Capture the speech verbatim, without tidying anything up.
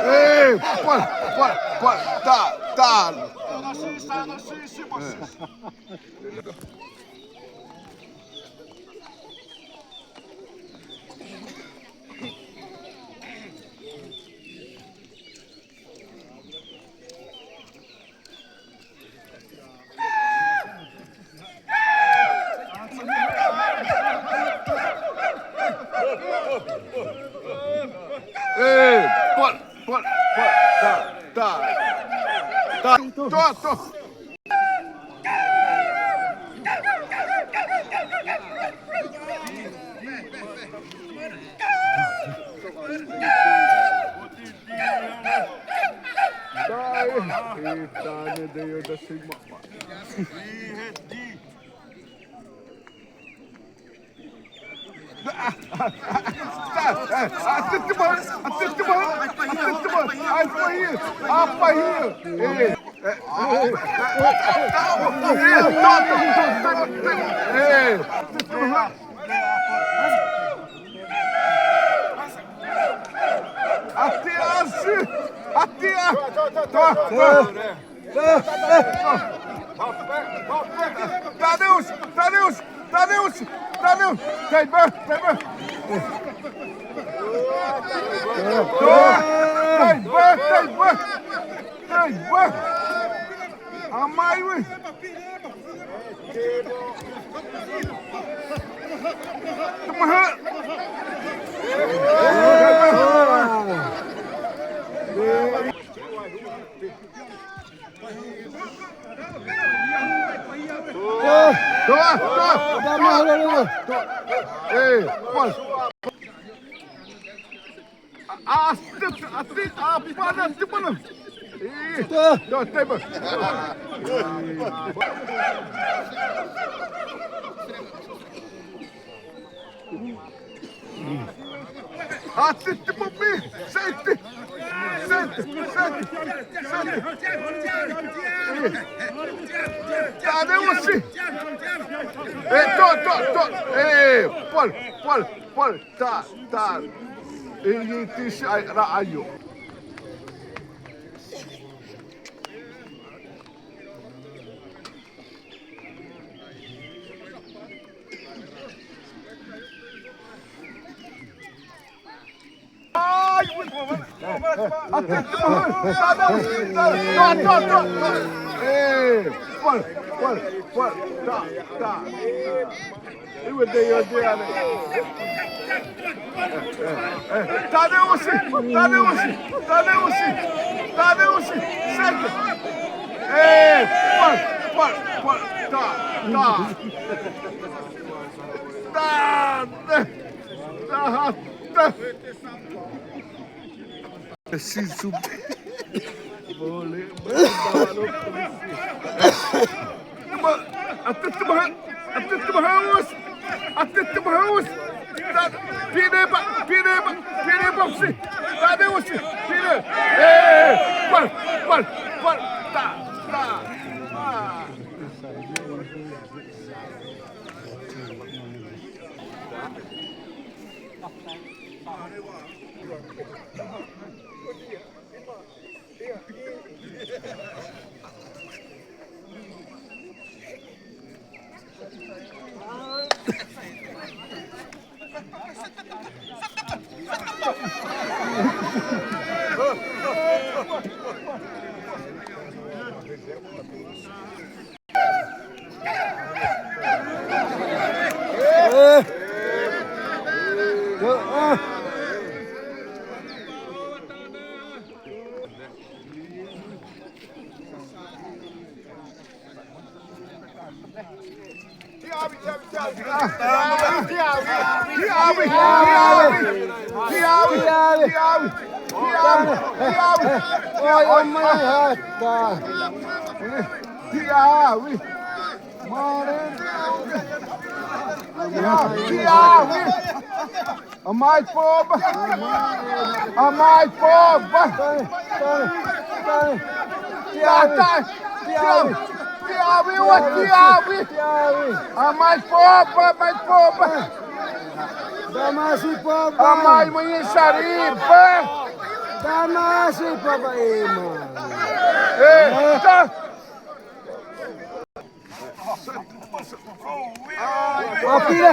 Ê, pô, pô, pô, tá, tá. Ê, pô, pô, pô, tá, tá. Tá, tô, tô. Dai, ita ne de yo da sima. Até assim! Até! Tô, tô! Tadeus! Tadeus! Tadeus! Tadeus! Teibã! Teibã! Teibã! Teibã! Teibã! Amai, ué! Toma! Tô, tô, tô, tô, tô. Ei, pô. Aste, aste, apa na, tipo, não. Ih, tô, tô, tô, tô. Aste, tipo, me, sente, sente, sente, sente. Tá, não, assim. Ei, tô, tô, tô. Ei, pô, pô, pô. Tá, tá. Ei, ei, tisi ai, ra ayo. Ai, até que morreu. Tá, não, tá, tá, tá, tá. Ei, pô, pô, pô. Tá, tá. Tadeusi, Tadeusi, Tadeusi, Tadeusi, senta. Ei, pô, pô, pô, tá, tá. Tá, tá, tá. Preciso. Vou ler. Atete baha, atete baha, atete baha. Pineba, pineba, pineba, si. Tadeusi, pine. Eh, pal, pal, pal. Tá, tá. Ah. Amai poba. Amai poba. Tata. Tiawi. Tiawi, wa tiawi. Amai poba, amai poba. Damasi poba. Amai mãe Sariba. Damasi poba, ema. Eita. Papira.